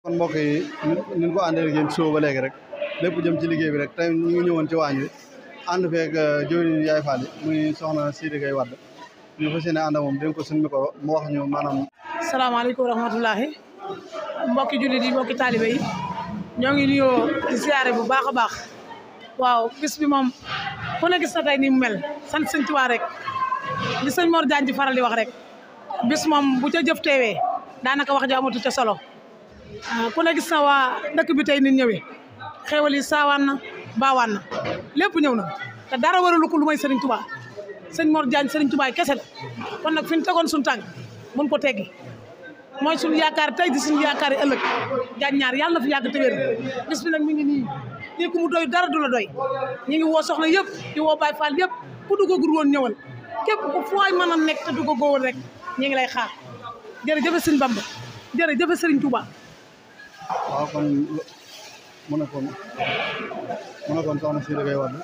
kon mbokk yi ñu ko àndee ak yéen soo ba léegi rek lépp jëm ci liggéey bi rek tey ñu ngi ñëwoon ci waañ wi ànd feeg jëwriñ Yaay Fall yi muy soxna Sidi Gaye Wade ñu fas yéene ànd ak moom dénk ko suñu micro mu wax ñu maanaam. salaamaaleykum wa rahmatulahi mbokki jullit yi mbokki taalibe yi ñoo ngi nuyoo di siyaare bu baax a baax waaw bis bi moom ku ne gis na tey ni mu mel sant sëñ Tuubaa rek li sëñ Mor Diagne di faral di wax rek bis moom bu ca jëf teewee daanaka wax ja amatu ca solo ku ne gis na waa dëkk bi tey nit ñëwee xéewal yi saawaan na baawaan na lépp ñëw na te dara waralu ko lu may Serigne Touba sëñ Mor Diagne Serigne Touba kese la kon nag fi ñu tegoon suñu tànk mun ko teggi mooy suñu yaakaar tey di suñu yaakaar yi ëllëg Diagne ñaar yàlla na fi yàgg te wér bis bi nag mi ngi nii lii ku mu doy dara du la doy ñu ngi woo soxna yëpp di woo Baye Fall yëpp ku duggagul woon ñëwal képp ku fooy mën a nekk te duggagoo woon rek ñu ngi lay xaar jërëjëf Serigne Bamba jërëjëf Serigne Touba. waaw kon mu nekkoon soxna Sidi Gaye Wade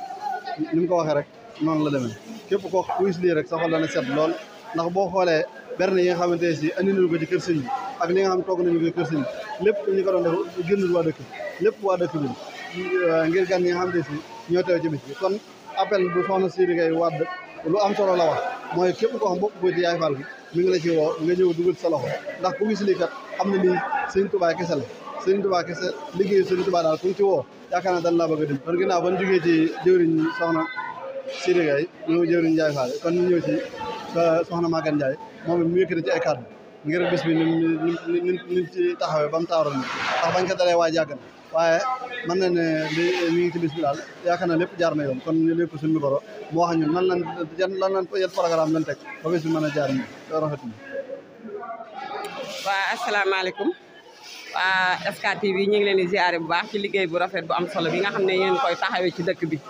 ni mu ko waxee rek noonu la demee képp koo kuy lii rek sa xol dana set lool ndax boo xoolee berne yi nga xamante ne si andi nañu ko ci kër sëñ bi ak li nga xam toog nañu ko kër sëñ bi lépp ñu ko doon def génnul waa dëkk lépp waa dëkk bi ngir gan ñi nga xamante si ñoo teew ci bis bi kon appel bu soxna Sidi Gaye Wade lu am solo la wax mooy képp koo xam bokk ko ci Yaay Fall gi mi ngi la ci woo nga ñëw dugal sa loxo ndax ku gis lii kat xam ne lii sëñ Touba kese la sëñ Touba kese liggéeyu sëñ Touba daal ku ñu ci woo yaakaar naa dañ laa bëgg a dem kon ginnaaw ban jógee ci jëwriñ soxna Sidi Gaye ñëw jëwriñ Ndiaye Fall kon ñu ñëw ci soxna Maguette Ndiaye moom it mu yëkkati ci ay kàddu ngir bis bi ni ci taxawee ba mu taaroon ni ndax bañ ko dalee waaj yàgg na waaye mën na ne li mi ngi ci bis bi daal yaakaar naa lépp jaar na yoon kon ñu lépp suñu micro mu wax ñu lan lan yan programme lan teg ba bis bi mën a jaar ni rafet na. waa asalaamaaleykum waa SK TV ñu ngi leen di ziare bu baax ci liggéey bu rafet bu am solo bi nga xam ne yéen koy taxawee ci dëkk bi ñu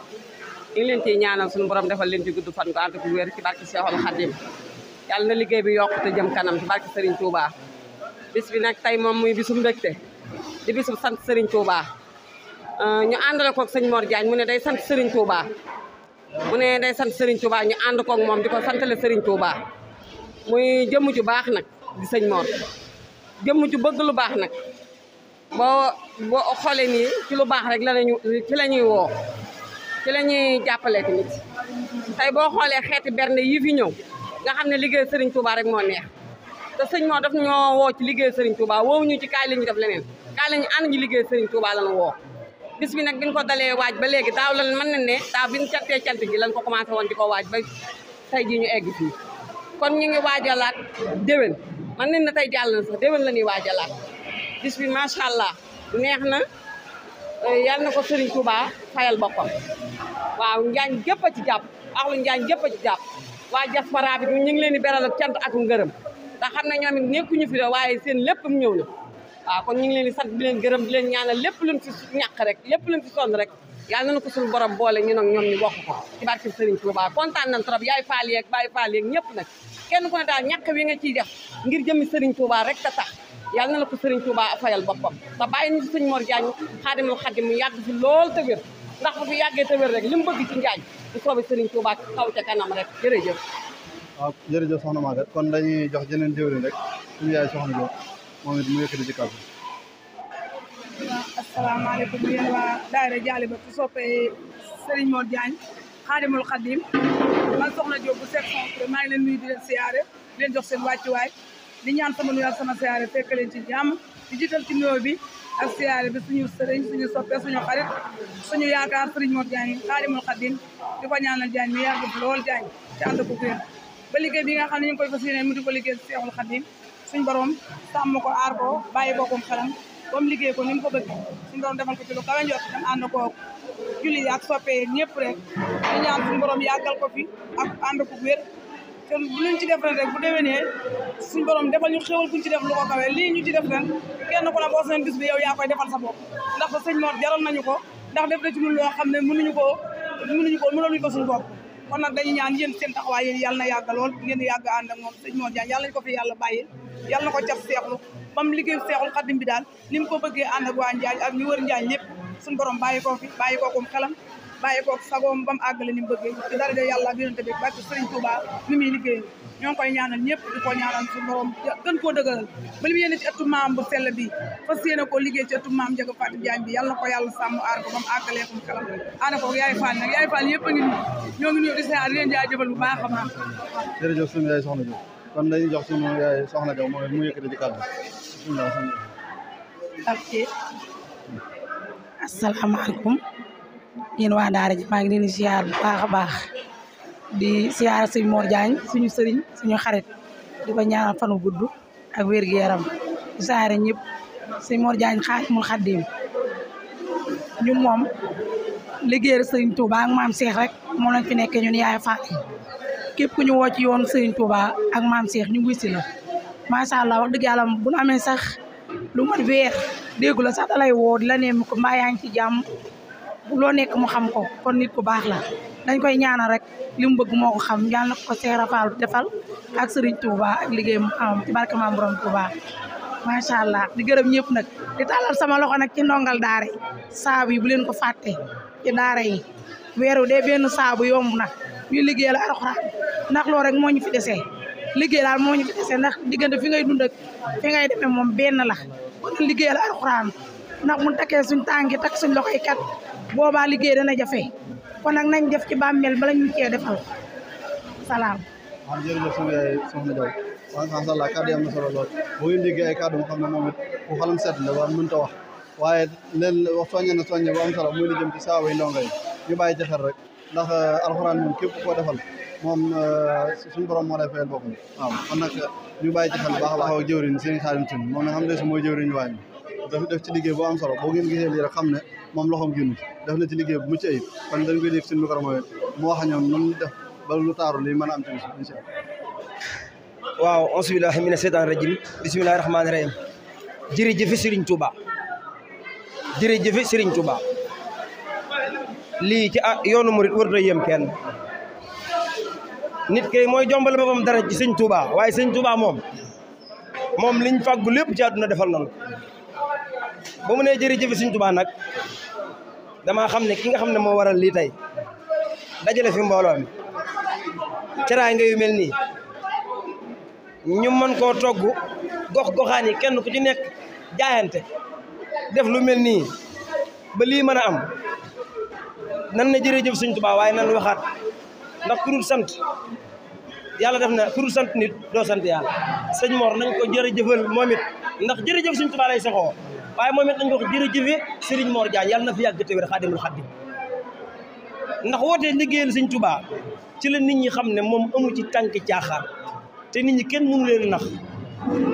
ngi leen ciy ñaanal suñu borom defal leen ci gudd fan ko ànd ak wér ci barke Seexul Xadim yàlla na liggéey bi yokk te jëm kanam ci barke Serigne Touba bis bi nag tey moom muy bisu mbégte di bisu sant Serigne Touba ñu àndale koog sëñ Mor Diagne mu ne day sant Serigne Touba ñu ànd koog moom di ko santale Serigne Touba muy jëmm ju baax nag di sëñ Mor jëmm ju bëgg lu baax nag boo xoolee nii ci lu baax rek ci la ñuy woo ci la ñuy jàppale tamit tey boo xoolee xeeti bernde yi fi ñëw nga xam ne liggéey Serigne Touba rek moo neex te sëñ Mor daf ñoo woo ci liggéey Serigne Touba woowu ñu ci kaay la ñu def leneen kaay la ñu ànd ñu liggéey Serigne Touba lan woo bis bi nag biñ ko dalee waaj ba léegi daaw lan mën nañ ne daaw biñ cantee cant gi lan ko commencé woon di ko waaj ba tey ji ñu egg fii kon ñu ngi waajalaat déwén man nañ na tey jàll na sax déwén la ñuy waajalaat bis bi macha allah neex na yàlla na ko Serigne Touba fayal boppam waaw Njaañ gépp a ci jàpp axlu Njaañ gépp a ci jàpp waa diaspora bi ñu ngi leen di beral ak cant ak ngërëm ndax xam ne ñoom it nekkuñu fi de waaye seen lépp ñëw na waaw kon ñu ngi leen di sant di leen gërëm di leen ñaanal lépp luñ fi ñàkk rek lépp luñ fi sonn rek yàlla na ko suñu borom boole ñu nag ñoom ñu bokk ko ci barke Serigne Touba kontaan nañ trop Yaay Fall yeeg Baye Fall yeeg ñëpp nag kenn ku ne daal ñàkk wi nga ciy def ngir jëmi Serigne Touba rek ta tax yàlla na la ko Serigne Touba fayal boppam te bàyyi ñu sëñ Mor Diagne Xaadimul Xaadim mu yàgg fi lool te wér ndax bu fi yàggee te wér rek li mu bëgg ci Njaañ bu soobee Serigne Touba kaw ca kanam rek jërëjëf. waaw jërëjëf soxna Maguette kon dañuy jox jeneen jëwriñ rek suñu yaay soxna Diop moom it mu yëkkati ci kàddu. waaw asalaamaaleykum yéen waa daayira Jaalibatu soppee Serigne Mor Diagne Xaadimul Xaadim man soxna Diop bu section maa ngi leen nuyu di leen siyaare di leen jox seen wàccuwaay di ñaan sama nuyu ak sama siyaare fekk leen ci jàmm di jiital ci nuyoo bi ak siyaare bi suñu sëriñ suñu soppe suñu xarit suñu yaakaar Serigne Mor Diagne Xaadimul Xaadim di ko ñaanal Diagne mi yàgg fi lool Diagne ci ànd ko wér ba liggéey bi nga xam ne ñu ngi koy fas yéene mu di ko liggéey Seexul Xaadim suñu borom sàmm ko aar ko bàyyi ko comme xelam comme liggéey ko ni mu ko bëgg suñu borom defal ko ci lu kawe njort dem ànd ko julli ak soppe ñëpp rek ñu ñaan suñu borom yàggal ko fi ak ànd ko wér te bu luñ ci def ren rek bu déwénee suñu borom defal ñu xéwal kuñ ci def lu ko kawe lii ñu ci def ren kenn ku ne boo seen bis bi yow yaa koy defal sa bopp ndax sëñ Mor jaral nañu ko ndax def na ci ñun loo xam ne mënuñu ko suñu bopp kon nag dañuy ñaan yéen seen taxawaay yéen yàlla na yàgg lool ngeen di yàgg ànd ak moom sëñ Mor Diagne yàlla nañu ko fi yàlla bàyyi yàlla na ko cap seexlu bam liggéey Seexul Xaadim bi daal ni mu ko bëggee ànd ak waa Njaañ ak ñu wër Njaañ lépp suñu borom bàyyi ko fi bàyyi ko comme xelam bàyyi koog sagoom ba mu àggale ni mu bëggee ci daraja yàlla ak yonent bi barke Serigne Touba ni muy liggéeyee ñoo ngi koy ñaanal ñëpp di ko ñaanal suñu borom gën koo dëgëral ba li mu yéene ci ëttu maam bu sell bi fas yéene koo liggéey ci ëttu maam Ndiaga Fatou Diagne bi yàlla na ko yàlla sàmm aar ko ba mu àggalee ko mu kalam aana ko yaay Fall nag yaay Fall yëpp a ngi ñoo ngi nuyu di siyaar di leen jaajëfal bu baax a baax jërëjëf suñu yaay soxna Diop kon dañuy jox suñu yaay soxna Diop moom mu yëkkati ci kàddu ok asalaamaaleykum yéen waa daara ji maa ngi leen di siyaar bu baax a baax di siyaar sëñ Mor Diagne suñu sëriñ suñu xarit di ko ñaanal fanu gudd ak wér-gu-yaram di siyaare ñëpp sëñ Mor Diagne Xaadimul Xaadim ñun moom liggéeyal sëriñ Touba ak maam Cheikh rek moom lañ fi nekkee ñun yaay Fall képp ku ñu woo ci yoon sëriñ Touba ak maam Cheikh ñu wuy si la macha allah wax dëgg yàlla bu nu amee sax lu mat weer déggu la sax dalay woo di la neem ko mbaa yaa ngi ci jàmm loo nekk mu xam ko kon nit ku baax la dañ koy ñaanal rek li mu bëgg moo ko xam yàlla na ko Seera Fall defal ak Serigne Touba ak liggéey mu am ci barke Maam Borom Touba macha allah di gërëm ñëpp nag di tàllal sama loxo nag ci ndongal daara yi saabu yi bu leen ko fàtte ci daara yi weeru dee benn saabu yomb nag ñu liggéey la alxuraan ndax loolu rek moo ñu fi desee liggéey daal moo ñu fi desee ndax diggante fi ngay dund ak fi ngay demee moom benn la kon liggéey la alxuraan ndax mu takkee suñ tànki takk suñ loxoy kat boobaa liggéey dana jafe kon nag nañ def ci bàmmeel bala ñu cee defal salaam. waaw jërëjëf suñu yaay soxna Diaw waaw macha allah kàddu yi am na solo lool boo ngeen déggee ay kàddu mu xam ne moom it ku xalam set la war mënut a wax waaye leen wax soññe na soññe bu am solo muy li jëm ci saabu yi ndongo yi ñu bàyyi ci xel rek ndax alxuraan moom képp koo defal moom suñu borom moo lay fayal boppam waaw kon nag ñu bàyyi ci xel baax a baax ak jëwriñ seen Xaadim Tine moom nag xam ne si mooy jëwriñ waañ dafa def ci liggéey bu am solo boo ngeen gisee lii rek xam ne moom loxoom génn def na ci liggéey bu mucc ayib kon dañ koy dégg suñu micro mooy mu wax ñoom nu def ba lu taaru lii mën a am ci bis incha allah waaw auzu billahi mina seytaani rajim bismillahi rahmaani rahim jërëjëf Serigne Touba jërëjëf Serigne Touba lii ci yoonu murit wër na yem kenn nit kay mooy jombale boppam dara ci sëñ Touba waaye sëñ Touba moom liñ fàggu lépp ci àdduna defal nañu ba mu nee jërëjëf sëñ Touba nag damaa xam ne ki nga xam ne moo waral lii tey dajale fi mbooloo mi teraanga yu mel nii ñu mën koo togg gox-goxaan yi kenn ku ci nekk jaayante def lu mel nii ba lii mën a am nan na jërëjëf sëñ Touba waaye nan waxaat ndax ku dul sant yàlla def na ku dul sant nit doo sant yàlla sëñ Mor nañ ko jërëjëfal moom it ndax jërëjëf sëñ Touba lay saxoo waaye moom it nañ ko wax jërëjëfe Serigne Mor Diagne yàlla na fi yàgg te wér Xaadimul Xaadim ndax wootee liggéeyal sëñ Touba ci la nit ñi xam ne moom amu ci tànk caaxaan te nit ñi kenn mënu leen nax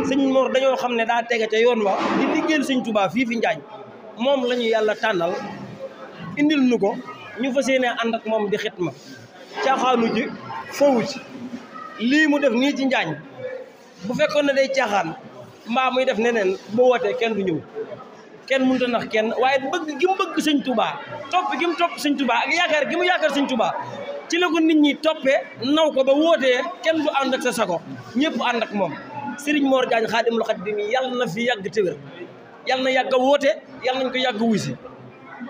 sëñ Mor dañoo xam ne daa tege ca yoon wa di liggéeyal sëñ Touba fii fi Njaañ moom la ñu yàlla tànnal indil nu ko ñu fas yéene ànd ak moom di xitma caaxaanu ci foowu ci lii mu def nii ci Njaañ bu fekkoon ne day caaxaan mbaa muy def neneen boo wootee kenn du ñëw kenn mënut a nax kenn waaye bëgg gi mu bëgg sëñ Touba topp gi mu topp sëñ Touba ak yaakaar gi mu yaakaar sëñ Touba ci la ko nit ñi toppee naw ko ba wootee kenn du ànd ak sa sago ñëpp ànd ak moom Serigne Mor Diagne Xaadimul Xaadim yàlla na fi yàgg te wér yàlla na yàgg a woote yàlla nañ ko yàgg wuy si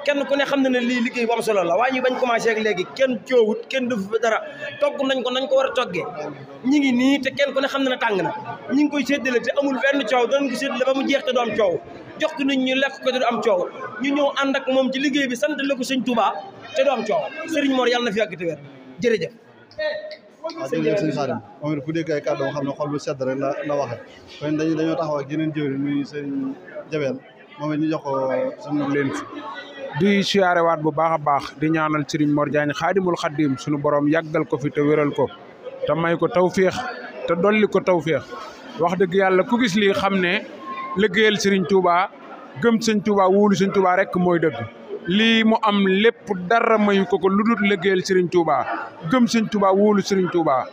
kenn ku ne xam na ne lii liggéey bu am solo la waaye ñu bañ commencé ak léegi kenn coowut kenn defu fi dara togg nañ ko nañ ko war a toggee ñi ngi nii te kenn ku ne xam na ne tàng na ñi ngi koy séddale te amul benn coow danañ ko séddale ba mu jeex te du am coow jox ko nit ñu lekk ko te du am coow ñu ñëw ànd ak moom ci liggéey bi sant la ko sëñ Touba te du am coow Serigne Mor yàlla na fi yàgg te wér jërëjëf. waaw jërëjëf sëñ Xaadim moom it ku dégg ay kàddu xam ne xol bu sedd rek la waxee kon dañoo taxaw ak yeneen jëwriñ muy sëriñ Jabel moom it ñu jox ko suñu leen si di siyaarewaat bu baax a baax di ñaanal Serigne Mor Diagne Xaadimul Xaadim suñu borom yàggal ko fi te wéral ko te may ko tawféex te dolli ko tawféex wax dëgg yàlla ku gis lii xam ne liggéeyal Serigne Touba gëm sëñ Touba wóolu sëñ Touba rek mooy dëgg lii mu am lépp dara mayu ko lu dul liggéeyal Serigne Touba gëm sëñ Touba wóolu Serigne Touba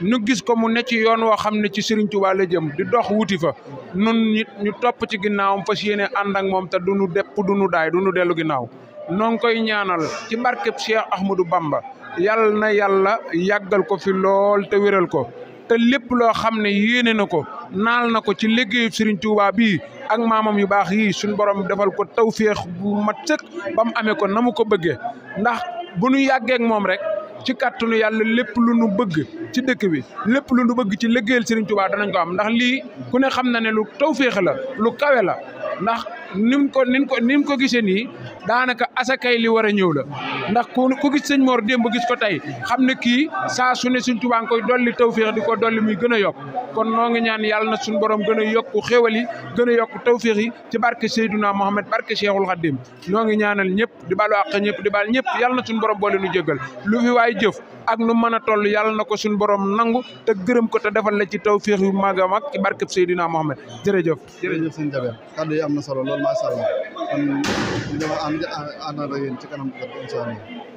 ñu gis ko mu ne ci yoon woo xam ne ci Serigne Touba la jëm di dox wuti fa nun nit ñu topp ci ginnaawam fas yéene ànd ak moom te duñu depp duñu daay duñu dellu ginnaaw noo ngi koy ñaanal ci barkeb Cheikh Ahmadou Bamba yàlla na yàlla yàggal ko fi lool te wéral ko te lépp loo xam ne yéene na ko naal na ko ci liggéeyu Serigne Touba bii ak maamam yu baax yii suñu borom defal ko tawféex bu mat sëkk ba mu amee ko na mu ko bëggee ndax bu nu yàggee ak moom rek ci kàttanu yàlla lépp lu nu bëgg ci dëkk bi lépp lu nu bëgg ci liggéeyal Serigne Touba danañ ko am ndax lii ku ne xam na ne lu tawféex la lu kawe la ndax ni mu ko gisee nii daanaka asakay li war a ñëw la ndax ku gis sëñ Mor démb gis ko tey xam ne kii saa su ne Serigne Touba nga koy dolli tawféex di ko dolli muy gën a yokk kon noo ngi ñaan yàlla na suñu borom gën a yokku xéwal yi gën a yokku tawféex yi ci barke Seydouna Mohamed barke Cheikhul Khadim noo ngi ñaanal ñëpp di balu àq ñëpp di baal ñëpp yàlla na suñu borom boole nu jéggal lu fi waay jëf ak nu mën a toll yàlla na ko suñu borom nangu te gërëm ko te defal la ci tawféex yu mag a mag ci barke Seydouna Mohamed jërëjëf. jërëjëf sëñ Jaber kaddu yi am na solo lool macha allah kon dama ànd ak yéen ci kanam incha allah